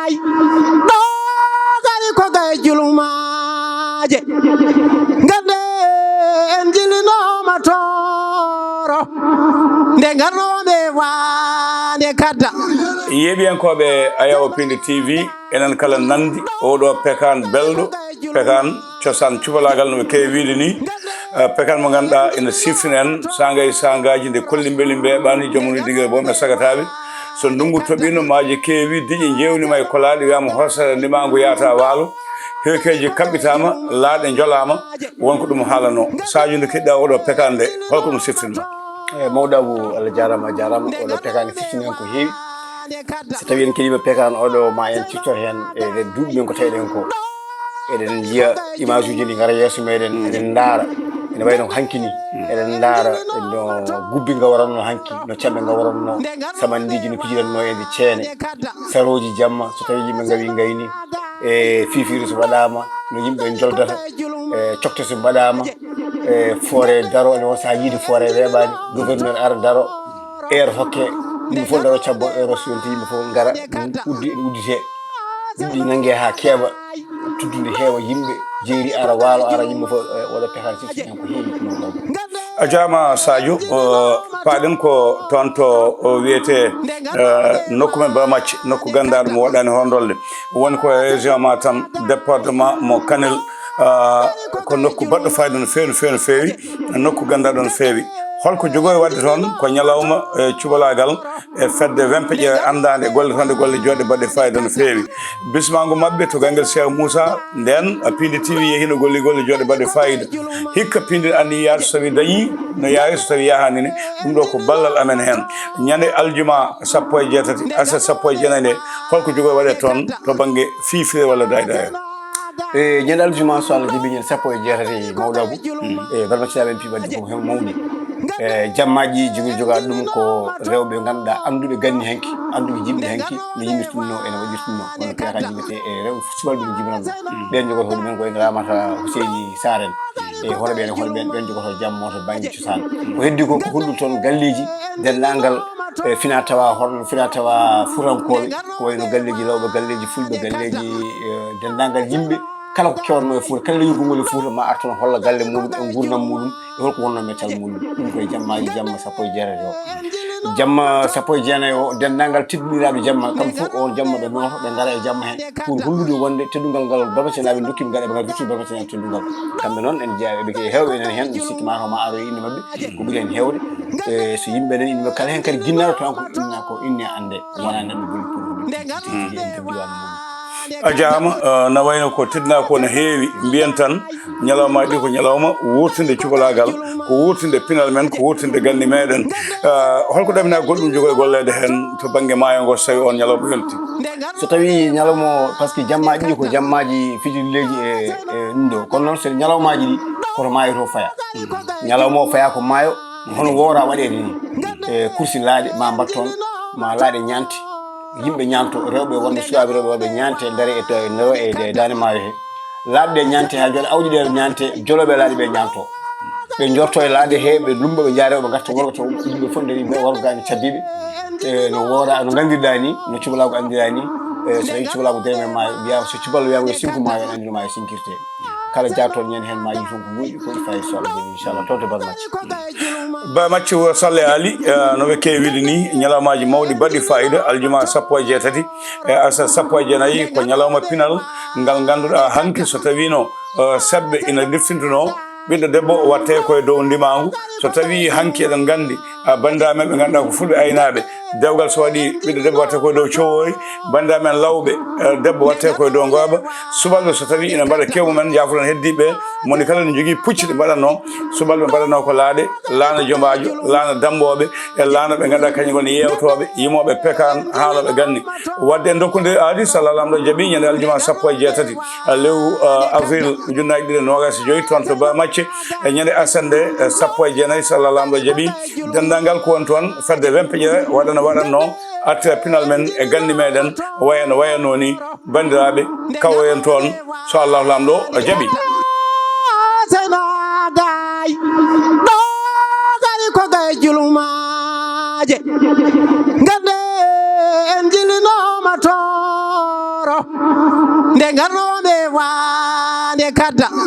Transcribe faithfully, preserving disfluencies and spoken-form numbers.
Ɗo gari ko gaye julmaaje, ngande en jilinooma tooro, nde ngarnoɓe waande kadda. Yeeɓiyankooɓe Ayawo Pindi T V, enen kala nandi oɗo pekaan belɗo, pekaan cosaan cubalaagal no ɓe keewi wiide ni. Eh, pekaan mo ngannduɗaa ina siftini en saanga e saangaaji nde kolli mbeli mbeeɓaani, joom mum digere boom e sagataaɓe. So ndunngu toɓiino, maaje keewi, diƴe njeewniima e kolaaɗe, wiyaama horsere ndimaangu yahata waalo, heekeeji kaɓɓitaama, laaɗe njolaama, won ko ɗum haalanoo. Sadio, nde keɗɗaa oɗo pekaan nde, holko ɗum siftinma? Eyi, mawɗo Abou, Allah jaaraama, a jaaraama. Oɗo pekaan ne siftini en ko heewi. So tawii en keɗiima pekaan oɗo, ma en ciftor heen e nder duuɓi men ko tawiɗen ko. Eɗen njiya image uji ɗi ngara yeeso meɗen, eɗen ndaara. Ene wayi no ko hanki ni. Eɗen ndaara no gubbi ngawaranno hanki, no caɓɓe ngawaranno, samandiiji no pijiranno e nde ceene, sarooji jamma, so tawii yimɓe ngawi ngayni, e fiifiiru so waɗaama, no yimɓe njoldata, e cokte so mbaɗaama, e foore daro, ene won sahaa yiide foore weeɓaani, gouverneur ara daro, heure hokke, yimɓe fof daro cabbo heure o so yonti, yimɓe fof ngara, ɗum uddi, ɗum udditee. Yimɓe nannge haa keeɓa, tuddude heewa yimɓe, jeeri ara, waalo ara, yimɓe fof, e, waɗa pexe sifti hen ko heewi ko ɗum ɗon. A jaaraama Sadio, o, paaɗen ko toon to, o, wiyetee, e, nokku men Ba Macce, nokku ganndaaɗo mo waɗaani hondolle. Woni ko e région Matam, département mo Kanel, a, ko nokku baɗɗo fayida no feewi, no feewi, no feewi, nokku ganndaaɗo no feewi. Holko jogori waɗde toon? Ko ñalawma, e, cubalaagal, e fedde wempe ƴeewe anndaande golle toon, ɗe golle jooɗɗe baɗɗe fayida no feewi. Bismaango maɓɓe to ganngel Cheikh Moussa, ndeen Pindi T V yehi no golli golle jooɗɗe baɗɗe fayida. Hikka Pindi anndi yaade so tawi dañi no yaari, so tawi yahaani ne, ɗum ɗo ko ballal amen heen. Ñande aljuma sappo e jeetati, aset sappo e jeenayi nde, holko jogori waɗe toon to bannge fiifire walla daydayere? E ñande aljuma, so Allah jaɓi, ñande sappo e jeetati, mawɗo Abou. E barmaciraɓe en piɓadde ko hen mawni. E jammaaji jogori jogaade ɗum ko rewɓe ngannduɗaa annduɓe ganni hanki, annduɓe jimɗi hanki, no yimmirtunno, ene waɗirtunno, wonno piyaka jimɓete e rewɓe subalɓe no jibinanno. Ɓen jogori hoɗum en ko en Ramata Huseyni Saaren. E hoɗo ɓen, hoɗo ɓen, ɓen jogoto jammo to bannge cosaan. Ko heddi ko, ko holɗum toon galleeji, denndaangal, e fina tawa, hono fina tawa futankooɓe, ko wayno galleeji lawɓe, galleeji fulɓe, galleeji, e, denndaangal yimɓe, kala ko kewanno e Fuuta, kala leñol gongol e Fuuta, ma ar toon holla galle muɗum, e nguurndam muɗum, e holko wonno mettal muɗum. Ɗum koye jammaaji, jamma sappo e jeetati o. Jamma sappo e jeenayi o, denndaangal teddiniraaɓe jamma, kamɓe fof on jamma ɓe nooto, ɓe ngara e jamma heen, pour hollude wonde teddungal ngal Barbacenaaɓe ndokki ɓe, ngaɗa ɓe ngara ruttude Barbacenaaɓe teddungal. Kamɓe noon, en jeyaa ɓe, ke heewɓe enen heen, mi sikki ma to ma aro e innde maɓɓe, ko ɓuri heen heewde. E so yimɓe enen innde maɓɓe, kala heen kadi ginnaaɗo tan ko inna, ko inne annde, wona neɗɗo boni pour en nder diiwaan mum. A jaaraama, eh, na wayno ko teddinaa ko no heewi. Mbiyen tan, ñalawmaaji ɗi ko ñalawma wuurtinde cukalaagal, ko wuurtinde pinal men, ko wuurtinde ganni meɗen. Eh, holko ɗaminaa goɗɗum jogori golleede heen to bannge maayo ngo, so tawi on ñalawma yonti? So tawi ñalawma o, par ce que jammaaji ɗi ko jammaaji fijirleeji e, e ɗum ɗo. Kono noon, so ñalawmaaji ɗi, koto maayo to faya. Ñalawma o faya ko maayo, hono woora waɗeede ni. E kursi laaɗe, ma mbaɗ toon, ma laaɗe ñaante. Yimɓe ñaanto, rewɓe wonɓe, sukaaɓe rewɓe wonɓe ñaante, dare e to-, e ndo-, e, e daande maayo he. Laaɗe ɗe ñaante haa jooɗo, awdi ɗe ñaante, jolooɓe laaɗe ɓe ñaanto. Ɓe njorto e laaɗe he, ɓe lumba, ɓe njaha, ɓe ngarta worgo to, yimɓe fof ndari, ɓe worgo gaa ene cabbiiɓe. E, no woora, no nganndirɗaa ni, no cubalaagu anndiraa ni. E, so tawi cubalaagu dere men maayo, wiyaama, so cuballo wiyaama yo sinku maayo, en anndi no maayo sinkirtee. Kala jaatol ñande heen ma yiy toon ko moƴƴi, ko moƴƴi fayda, so Allah jaɓi, inchallah, toon to Barmacce. Ba Macce, wuro Salle Ali, eh, no ɓe keewi wiide ni, ñalawmaaji mawɗi baɗɗi fayida, aljuma sappo e jeetati, e aset sappo e jeenayi, ko ñalawma pinal ngal ngannduɗaa hanki, so tawiino, eh, seɓɓe ina ndiftintunoo, ɓiɗɗo debbo watte ko e dow ndimaangu. So tawii hanki eɗen nganndi, ah, banndiraaɓe men ɓe ngannduɗaa ko fulɓe aynaaɓe, dewgal so waɗii, ɓiɗɗo debbo watte ko e dow cowoori, banndiraaɓe men lawɓe, eh, debbo watte ko e dow ngooba. Subalɓe so tawii ina mbaɗa kewu men, njaafoɗon heddiiɓe, moni kala ne jogii pucci ɗi mbaɗatnoo. Subalɓe mbaɗatnoo ko laaɗe, laana jombaajo, laana dammbooɓe, e laana ɓe ngannduɗaa kañum ngoni yeewtooɓe, yimooɓe pekaan, haalooɓe ganni. Wadde en ndokkude aadi, so Allah Laamɗo jaɓi, ñande aljuma sappo e jeetati, eh, lewru, eh, avril, ujunnaaji ɗiɗi e noogaas e joy, toon to Ba Macce, e ñande aset nde, eh, sappo e jeenayi, so Allah Laamɗo jaɓi, denndaangal ko woni toon, fedde wempe ƴeewe waɗana, waɗatnoo artira pinal men e ganni meɗen, waya no wayanoo ni, banndiraaɓe, kawoyen toon, so Allah Laamɗo jaɓi. Seno gay, ɗo gari ko gay julmaaje, ngande en jilinooma toon. Nde ngarnooɓe waande kadda.